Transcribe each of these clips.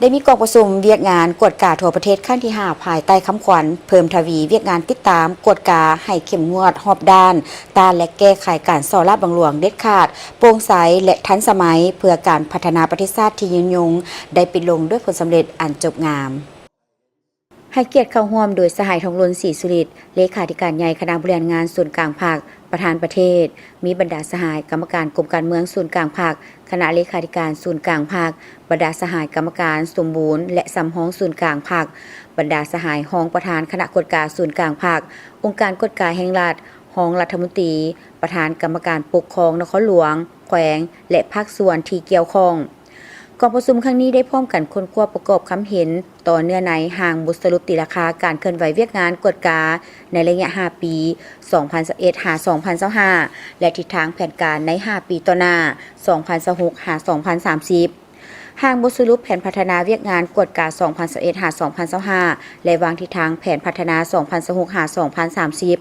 ໄດ້ມີກອງປະຊຸມວຽກງານກວດກາທົ່ວປະເທດຄັ້ງທີຫ້າ ພາຍໃຕ້ຄຳຂວັນ ເພີ່ມທະວີວຽກງານຕິດຕາມ, ກວດກາໃຫ້ເຂັ້ມງວດຮອບດ້ານ, ຕ້ານ ແລະ ແກ້ໄຂການສໍ້ລາດບັງຫຼວງເດັດຂາດ, ໂປ່ງໃສ ແລະ ທັນສະໄໝ ເພື່ອການພັດທະນາປະເທດຊາດທີ່ຍືນຍົງ ໄດ້ປິດລົງດ້ວຍຜົນສຳເລັດອັນຈົບງາມ. ໃຫ້ກຽດເຂົ້າຮ່ວມໂດຍສະຫາຍ ທອງລຸນ ສີສຸລິດ ເລຂາທິການໃຫຍ່ຄະນະບໍລິຫານງານສູນກາງພັກ, ປະທານປະເທດ, ມີບັນດາສະຫາຍກຳມະການກົມການເມືອງສູນກາງພັກ, ຄະນະເລຂາທິການສູນກາງພັກ, ບັນດາສະຫາຍກຳມະການສົມບູນ ແລະ ສຳຮອງສູນກາງພັກ, ບັນດາສະຫາຍຮອງປະທານຄະນະກວດກາສູນກາງພັກ, ອົງການກວດກາແຫ່ງລັດ, ຮອງລັດຖະມົນຕີ, ປະທານກຳມະການປົກຄອງນະຄອນຫຼວງ, ແຂວງ ແລະ ພາກສ່ວນທີ່ກ່ຽວຂ້ອງ. ກອງປະຊຸມຄັ້ງນີ້ໄດ້ພ້ອມກັນຄົ້ນຄວ້າປະກອບຄຳເຫັນຕໍ່ເນື້ອໃນຮ່າງບົດສະຫຼຸບຕີລາຄາການເຄື່ອນໄຫວວຽກງານກວດກາໃນໄລຍະຫ້າປີ ສອງພັນຊາວເອັດ ຫາ ສອງພັນຊາວຫ້າ ແລະ ທິດທາງແຜນການໃນຫ້າປີຕໍ່ໜ້າ ສອງພັນຊາວຫົກ ຫາ ສອງພັນສາມສິບ, ຮ່າງບົດສະຫຼຸບແຜນພັດທະນາວຽກງານກວດກາ ສອງພັນຊາວເອັດ ຫາ ສອງພັນຊາວຫ້າ ແລະ ວາງທິດທາງແຜນພັດທະນາ ສອງພັນຊາວຫົກ ຫາ ສອງພັນສາມສິບ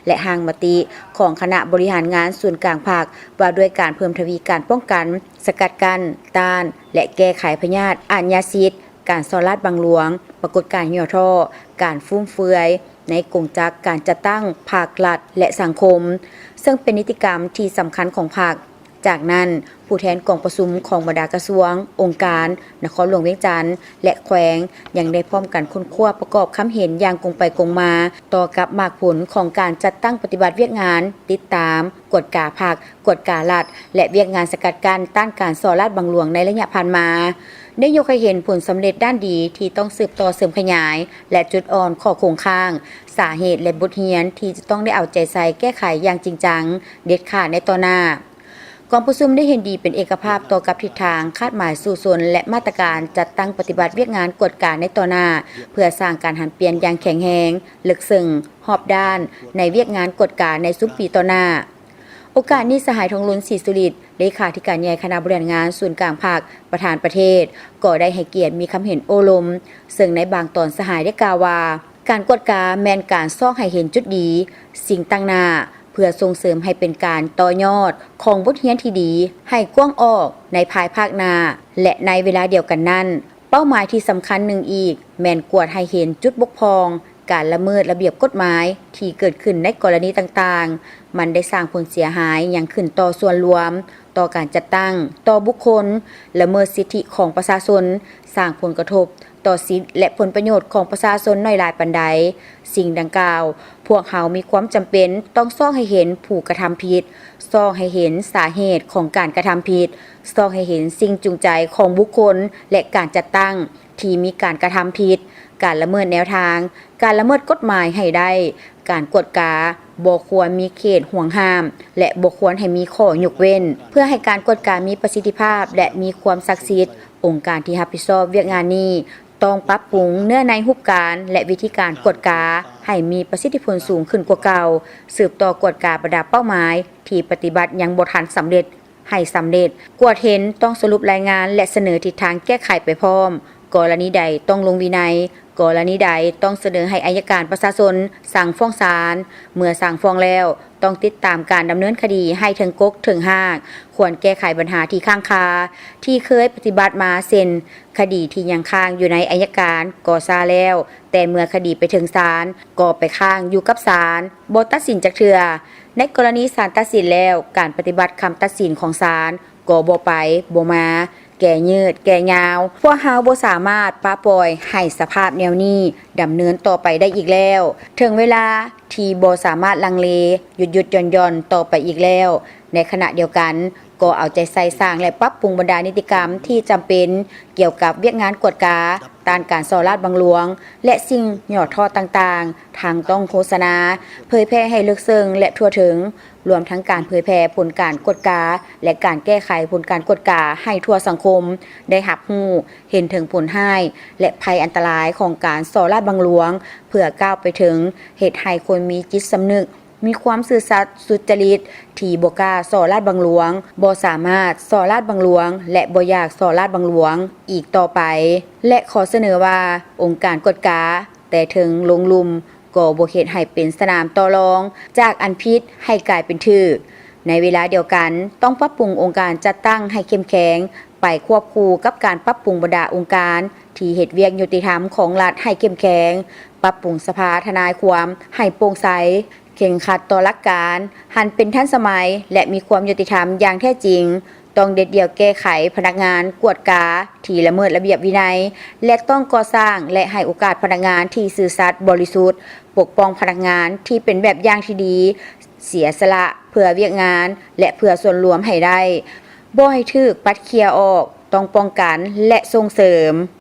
ແລະ ຮ່າງມະຕິຂອງຄະນະບໍລິຫານງານສູນກາງພັກ ວ່າດ້ວຍການເພີ່ມທະວີການປ້ອງກັນ, ສະກັດກັ້ນ, ຕ້ານ ແລະ ແກ້ໄຂພະຍາດອາດຍາສິດ, ການສໍ້ລາດບັງຫຼວງ, ປາກົດການຫຍໍ້ທໍ້, ການຟຸມເຟືອຍໃນກົງຈັກການຈັດຕັ້ງພັກ, ລັດ ແລະ ສັງຄົມ, ເຊິ່ງເປັນນິຕິກຳທີ່ສຳຄັນຂອງພັກ. ຈາກນັ້ນ, ຜູ້ແທນກອງປະຊຸມຂອງບັນດາກະຊວງ, ອົງການ, ນະຄອນຫຼວງວຽງຈັນ ແລະ ແຂວງ ຍັງໄດ້ພ້ອມກັນຄົ້ນຄວ້າປະກອບຄຳເຫັນຢ່າງກົງໄປກົງມາ ຕໍ່ກັບໝາກຜົນຂອງການຈັດຕັ້ງປະຕິບັດວຽກງານຕິດຕາມ, ກວດກາພັກ, ກວດກາລັດ ແລະ ວຽກງານສະກັດກັ້ນຕ້ານການສໍ້ລາດບັງຫຼວງໃນໄລຍະຜ່ານມາ ໄດ້ຍົກໃຫ້ເຫັນຜົນສຳເລັດດ້ານດີທີ່ຕ້ອງສືບຕໍ່ເສີມຂະຫຍາຍ ແລະ ຈຸດອ່ອນ, ຂໍ້ຄົງຄ້າງ, ສາເຫດ ແລະ ບົດຮຽນທີ່ຈະຕ້ອງໄດ້ເອົາໃຈໃສ່ແກ້ໄຂຢ່າງຈິງຈັງ, ເດັດຂາດໃນຕໍ່ໜ້າ. ກອງປະຊຸມໄດ້ເຫັນດີເປັນເອກະພາບຕໍ່ກັບທິດທາງ, ຄາດໝາຍສູ້ຊົນ ແລະ ມາດຕະການຈັດຕັ້ງປະຕິບັດວຽກງານກວດກາໃນຕໍ່ໜ້າ ເພື່ອສ້າງການຫັນປ່ຽນຢ່າງແຂງແຮງ, ເລິກເຊິ່ງ, ຮອບດ້ານ ໃນວຽກງານກວດກາໃນຊຸມປີຕໍ່ໜ້າ. ໂອກາດນີ້, ສະຫາຍ ທອງລຸນ ສີສຸລິດ ເລຂາທິການໃຫຍ່ຄະນະບໍລິຫານງານສູນກາງພັກ, ປະທານປະເທດ ກໍໄດ້ໃຫ້ກຽດມີຄຳເຫັນໂອ້ລົມ, ເຊິ່ງໃນບາງຕອນສະຫາຍໄດ້ກ່າວວ່າ, ການກວດກາແມ່ນການຊອກໃຫ້ເຫັນຈຸດດີ, ສິ່ງຕັ້ງໜ້າ ເພື່ອສົ່ງເສີມໃຫ້ເປັນການຕໍ່ຍອດຂອງບົດຮຽນທີ່ດີໃຫ້ກວ້າງອອກໃນພາຍພາກໜ້າ ແລະ ໃນເວລາດຽວກັນນັ້ນ, ເປົ້າໝາຍທີ່ສຳຄັນໜຶ່ງອີກແມ່ນກວດໃຫ້ເຫັນຈຸດບົກຜ່ອງ, ການລະເມີດລະບຽບກົດໝາຍທີ່ເກີດຂຶ້ນໃນກໍລະນີຕ່າງໆ. ມັນໄດ້ສ້າງຜົນເສຍຫາຍຫຍັງຂຶ້ນຕໍ່ສ່ວນລວມ, ຕໍ່ການຈັດຕັ້ງ, ຕໍ່ບຸກຄົນ, ລະເມີດສິດທິຂອງປະຊາຊົນ, ສ້າງຜົນກະທົບ ຕໍ່ສິດ ແລະ ຜົນປະໂຫຍດຂອງປະຊາຊົນໜ້ອຍຫຼາຍປານໃດ. ສິ່ງດັ່ງກ່າວ, ພວກເຮົາມີຄວາມຈຳເປັນຕ້ອງຊອກໃຫ້ເຫັນຜູ້ກະທຳຜິດ, ຊອກໃຫ້ເຫັນສາເຫດຂອງການກະທຳຜິດ, ຊອກໃຫ້ເຫັນສິ່ງຈູງໃຈຂອງບຸກຄົນ ແລະ ການຈັດຕັ້ງທີ່ມີການກະທຳຜິດ, ການລະເມີດແນວທາງ, ການລະເມີດກົດໝາຍໃຫ້ໄດ້. ການກວດກາບໍ່ຄວນມີເຂດຫວງຫ້າມ ແລະ ບໍ່ຄວນໃຫ້ມີຂໍ້ຍົກເວັ້ນ. ເພື່ອໃຫ້ການກວດກາມີປະສິດທິພາບ ແລະ ມີຄວາມສັກສິດ, ອົງການທີ່ຮັບຜິດຊອບວຽກງານນີ້ ຕ້ອງປັບປຸງເນື້ອໃນຮູບການ ແລະ ວິທີການກວດກາໃຫ້ມີປະສິດທິຜົນສູງຂຶ້ນກວ່າເກົ່າ, ສືບຕໍ່ກວດກາບັນດາເປົ້າໝາຍທີ່ປະຕິບັດຍັງບໍ່ທັນສຳເລັດໃຫ້ສຳເລັດ, ກວດເຫັນ, ຕ້ອງສະຫຼຸບລາຍງານ ແລະ ສະເໜີທິດທາງແກ້ໄຂໄປພ້ອມ, ກໍລະນີໃດຕ້ອງລົງວິໄນ, ກໍລະນີໃດຕ້ອງສະເໜີໃຫ້ໄອຍະການປະຊາຊົນສັ່ງຟ້ອງສານ, ເມື່ອສັ່ງຟ້ອງແລ້ວ ຕ້ອງຕິດຕາມການດຳເນີນຄະດີໃຫ້ເຖິງກົກເຖິງຮາກ, ຄວນແກ້ໄຂບັນຫາທີ່ຄ້າງຄາ ທີ່ເຄີຍປະຕິບັດມາ ເຊັ່ນ ຄະດີທີ່ຍັງຄ້າງຢູ່ໃນໄອຍະການກໍຊາແລ້ວ, ແຕ່ເມື່ອຄະດີໄປເຖິງສານກໍໄປຄ້າງຢູ່ກັບສານ, ບໍ່ຕັດສິນຈັກເທື່ອ. ໃນກໍລະນີສານຕັດສິນແລ້ວ, ການປະຕິບັດຄຳຕັດສິນຂອງສານກໍບໍ່ໄປບໍ່ມາ, ແກ່ຍືດແກ່ຍາວ. ພວກເຮົາບໍ່ສາມາດປະປ່ອຍໃຫ້ສະພາບແນວນີ້ດຳເນີນຕໍ່ໄປໄດ້ອີກແລ້ວ. ເຖິງເວລາທີ່ບໍ່ສາມາດລັງເລ, ຢຸດໆຢ່ອນໆຕໍ່ໄປອີກແລ້ວ. ໃນຂະນະດຽວກັນ, ກໍເອົາໃຈໃສ່ສ້າງ ແລະ ປັບປຸງບັນດານິຕິກຳທີ່ຈຳເປັນກ່ຽວກັບວຽກງານກວດກາ, ຕ້ານການສໍ້ລາດບັງຫຼວງ ແລະ ສິ່ງຫຍໍ້ທໍ້ຕ່າງໆ, ທັງຕ້ອງໂຄສະນາ, ເຜີຍແຜ່ໃຫ້ເລິກເຊິ່ງ ແລະ ທົ່ວເຖິງ, ລວມທັງການເຜີຍແຜ່ຜົນການກວດກາ ແລະ ການແກ້ໄຂຜົນການກວດກາໃຫ້ທົ່ວສັງຄົມໄດ້ຮັບຮູ້, ເຫັນເຖິງຜົນຮ້າຍ ແລະ ໄພອັນຕະລາຍຂອງການສໍ້ລາດບັງຫຼວງ, ເພື່ອກ້າວໄປເຖິງເຮັດໃຫ້ຄົນມີຈິດສຳນຶກ, ມີຄວາມຊື່ສັດສຸດຈະລິດ ທີ່ບໍ່ກ້າສໍ້ລາດບັງຫຼວງ, ບໍ່ສາມາດສໍ້ລາດບັງຫຼວງ ແລະ ບໍ່ຢາກສໍ້ລາດບັງຫຼວງອີກຕໍ່ໄປ. ແລະ ຂໍສະເໜີວ່າ ອົງການກວດກາແຕ່ເທິງລົງລຸ່ມກໍບໍ່ເຮັດໃຫ້ເປັນສະໜາມຕໍ່ລອງຈາກອັນຜິດໃຫ້ກາຍເປັນຖືກ. ໃນເວລາດຽວກັນ, ຕ້ອງປັບປຸງອົງການຈັດຕັ້ງໃຫ້ເຂັ້ມແຂງ, ໄປຄວບຄູ່ກັບການປັບປຸງບັນດາອົງການທີ່ເຮັດວຽກຍຸຕິທຳຂອງລັດໃຫ້ເຂັ້ມແຂງ, ປັບປຸງສະພາທະນາຍຄວາມໃຫ້ໂປ່ງໃສ, ເຄັ່ງຄັດຕໍ່ຫຼັກການ, ຫັນເປັນທັນສະໄໝ ແລະ ມີຄວາມຍຸຕິທຳຢ່າງແທ້ຈິງ, ຕ້ອງເດັດດ່ຽວແກ້ໄຂພະນັກງານກວດກາທີ່ລະເມີດລະບຽບວິໄນ ແລະ ຕ້ອງກໍ່ສ້າງ ແລະ ໃຫ້ໂອກາດພະນັກງານທີ່ຊື່ສັດບໍລິສຸດ, ປົກປ້ອງພະນັກງານທີ່ເປັນແບບຢ່າງທີ່ດີ, ເສຍສະຫຼະເພື່ອວຽກງານ ແລະ ເພື່ອສ່ວນລວມໃຫ້ໄດ້, ບໍ່ໃຫ້ຖືກປັດເຄຍອອກ, ຕ້ອງປ້ອງກັນ ແລະ ສົ່ງເສີມ.